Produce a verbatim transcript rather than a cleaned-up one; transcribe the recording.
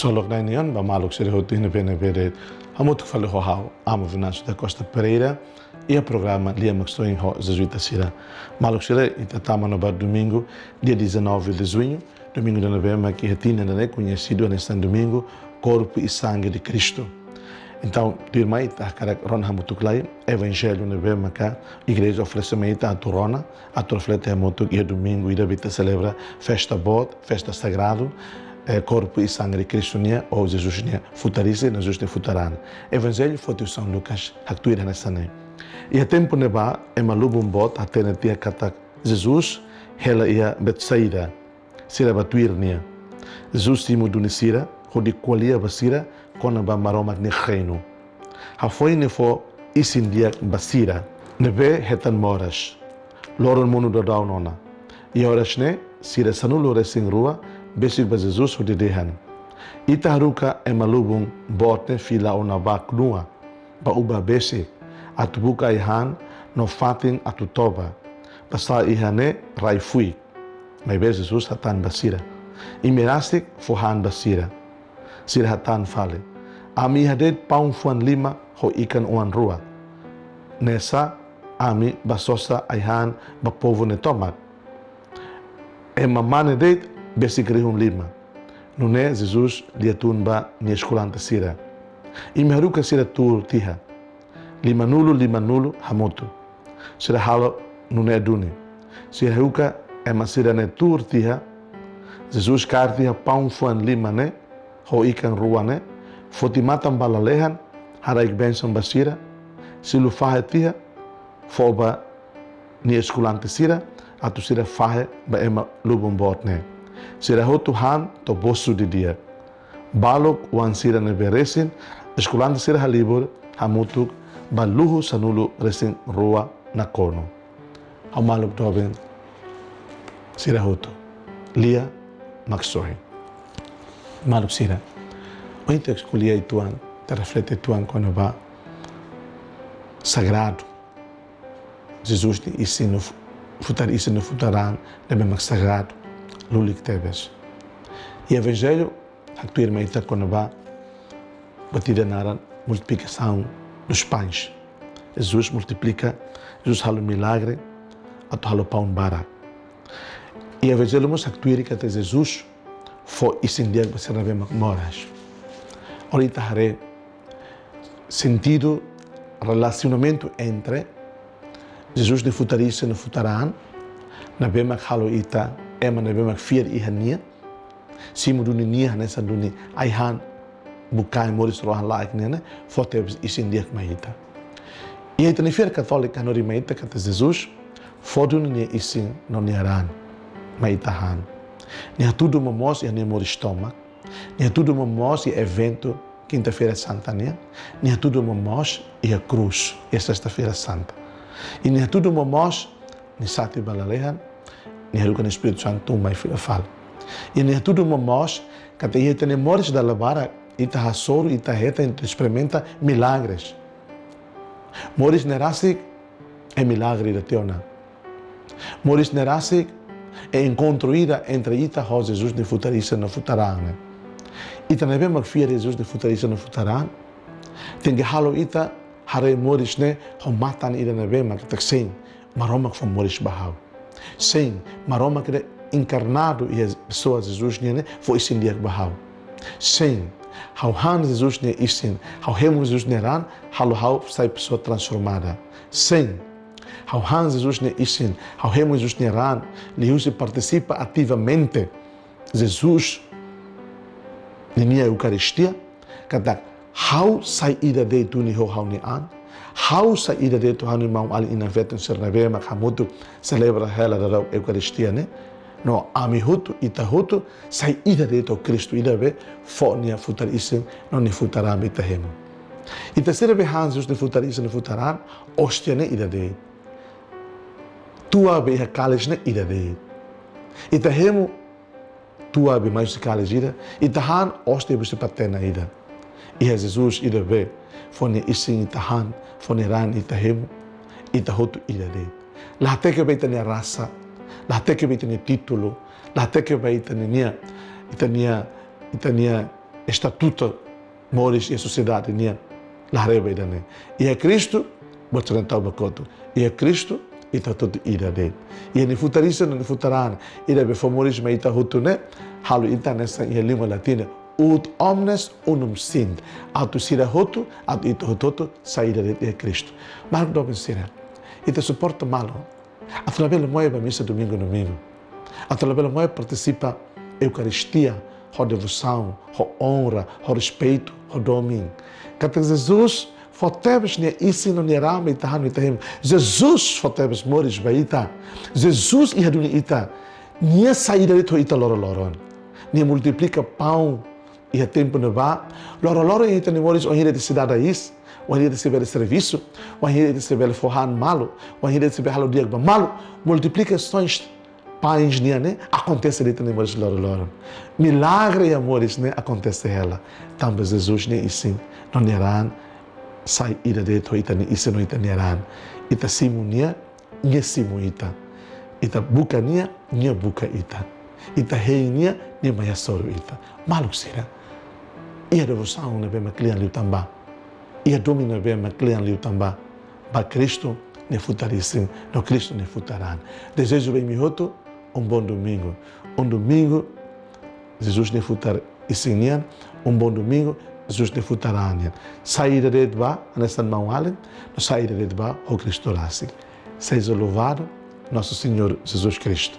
Ksolok Na'i nian ba maluk sira hotu iha ne'ebé-ne'ebé de'it. Hamutuk fali ho ha'u, Amu Venâncio da Costa Pereira, iha programa Lia Maksoin ho Jezuita sira. Maluk sira, ita tama ona ba domingu, dia dezanove de junho, domingu ida ne'ebé mak iha tinan ida-ne'e koñesidu hanesan domingu Corpo e Sangue de Cristo. Entaun, tuirmai ita hakarak rona hamutuk lai Evanjellu ne'ebé maka Igreja oferese mai ita atu rona, atu reflete hamutuk iha domingu ida ne'ebé ita selebra festa boot, festa sagradu, eh, Corpo e Sangue de Cristo nian, ou Jesus nia futar-isin no Jesus nia futar-an. Evanjellu foti husi São Lucas, haktuir hanesan ne'e. Iha tempu ne'ebá, ema lubun boot hatene tiha katak Jesus hela iha Betsaida. Sira bá tuir nia. Jesus simu duni sira, hodi ko'alia ba sira kona-ba Maromak nia reinu. Hafoin nia fó isin di'ak ba sira ne'ebé hetan moras. Loron monu daudaun ona. Iha oras ne'e, sira sanulu-resin-rua besik ba Jesus hodi dehan: Ita haruka ema lubun boot ne'e fila ona ba knua, ba uba besik, atu buka ai-han no fatin atu toba, basá iha ne'e rai fuik. Maibé Jesus hatán ba sira: Imi rasik fó han ba sira. Sira hatán fali: Ami iha de'it paun fuan lima ho ikan oan rua. Ne'e sá, ami bá sosa ai-han ba povu ne'e tomak? Ema mane de'it besik rihun lima. Nune'e Jesus lia tun ba nia eskolante sira: Imi haruka sira tuur tiha. Limanulu, limanulu hamutuk. Sira halo nune'e duni. Sira haruka ema sira-ne'e tuur tiha. Jesus kaer tiha paun fuan lima ne'e ho ikan rua ne'e, foti matan ba lalehan, haraik bensaun ba sira, silu fahe tiha, fó ba nia eskolante sira, atu sira fahe ba ema lubun boot ne'e. Sira hotu han to'o bosu didi'ak. Baluk oan sira ne'ebé resin, eskolante sira halibur hamutuk bá luhu sanulu-resin-rua nakonu. Ha'u maluk doben sira hotu, Lia Maksoin. Maluk sira, ohin ita ko'alia uitoan, ita reflete uitoan kona-ba sagradu. Jesus nia isin no fu-, futar-isin no futar-an ne'ebé mak sagradu, lulik tebes. I Evanjellu haktuir mai ita kona-ba buat ida naran multiplicação dos pães. Jesus multiplika, Jesus halo milagre, atu halo paun barak. I Evanjellu mós haktuir katak Jesus fó isin di'ak ba sira ne'ebé mak moras. Ohin ita haree sentidu relasionamentu entre Jesus nia futar-isin no futar-an, ne'ebé mak halo ita ema ne'ebé mak fiar iha nia, simu duni nia hanesan duni ai-han bukae moris rohan-laek nian ne'e, fó tebes isin di'ak mai ita. I ita-nia fiar katólika hanorin mai ita katak Jesus fó duni nia isin no nia raan mai ita han. Nia hatudu momoos iha nia moris tomak. Nia hatudu momoos iha eventu Kinta-feira Santa nian. Nia hatudu momoos iha krús iha Sesta-feira Santa. I nia hatudu momoos nia sa'e tiha ba lalehan, nia haruka nia Espíritu Santu mai fila fali. I nia hatudu momoos katak iha ita-nia moris dala barak, ita hasoru, ita hetan, ita esperimenta milagres. Moris ne'e rasik é milagre ida tiha ona. Moris ne'e rasik é enkontru ida entre ita ho Jesus nia futar-isin no futar-an ne'e. Ita ne'ebé mak fiar Jesus nia futar-isin no futar-an, tenke halo ita haree moris ne'e ho matan ida ne'ebé mak katak: Sin, Maromak fó moris ba ha'u. Sin, Maromak ne'e enkarnadu iha pesoa Jesus nian ne'e fó isin di'ak ba ha'u. Sin, ha'u han Jesus nia isin, ha'u hemu Jesus nia raan, halo ha'u sai pesoa transformada. Sin, ha'u han Jesus nia isin, ha'u hemu Jesus nia raan, liuhusi partisipa ativamente Jesus ninia Eukaristia, katak ha'u sai ida de'it duni ho ha'u-nia an, ha'u sai ida de'it ho ha'u-nia maun-alin inan-feton sira ne'ebé mak hamutuk selebra hela daudaun Eukaristia ne'e, no ami hotu, ita hotu, sai ida de'it ho Kristu ida be fó nia futar-isin no nia futar-an ba ita hemu. Ita sira be han Jesus nia futar-isin no futar-an, óstia ne'e ida de'it. Tua be iha kális ne'e ida de'it. Ita hemu tua be mai husi kális ida, ita han óstia be husi patena ida. Iha Jesus ida be fó nia isin ita han, fó nia raan ita hemu, ita hotu ida de'it. La hateke ba ita-nia rasa, la hateke ba ita-nia títulu, la hateke ba ita-nia, ita-nia, ita-nia estatutu moris iha sosiedade nian la haree ba ida-ne'e. Iha Kristu, buat sira-ne'e tau ba kotuk. Iha Kristu, ita hotu-hotu ida de'it. Iha nia futar isin no nia futar an, ida be fó moris mai ita hotu ne'e, halo ita hanesan iha lian latin ne'e, ut omnes unum sint. Atu sira hotu, atu ita hotu-hotu, sai ida de'it iha Kristu. Maluk doben sira, ita suporta malu. Atu labele moe ba misa domingu-domingu. Atu labele moe partisipa Eukaristia, ho devosaun, ho onra, ho respeitu, ho domin. Katak Jesus fó tebes nia isin no nia ran ba ita hanu ita hemu. Jesus fó tebes moris ba ita. Jesus iha duni ita. Nia sai ida de'it ho ita loroloron. Nia multiplika paun iha tempu ne'ebá. Loroloron iha ita-nia moris, wainhira ita sei dada iis, wainhira ita sei bele servisu, wainhira ita sei bele fó han malu, wainhira ita sei bele halo di'ak ba malu. Multiplikasoens pães nian ne'e akontese iha ita-nia moris loroloron. Milagre iha moris ne'e akontese hela. Tanba Jesus nia isin no nia ran sai ida de'it ho ita-nia isin no ita-nia ran. Ita simu nia, nia simu ita. Ita buka nia, nia buka ita. Ita hein nia, nia mai hasoru ita. Maluk sira, iha devosaun ne'ebé mak kle'an liután bá. Iha domin ne'ebé mak kle'an liután bá. Ba Kristu nia futar isin no Kristu nia futar an. Dezeja ba imi hotu um bom domingo. Um domingo, Jesus nia futar isin nian, um bom domingo, Jesus nia futar an nian. Sai ida de'it bá, hanesan maun-alin, no sai ida de'it bá, ho Kristu rasik. Seja louvado nosso Senhor Jesus Cristo.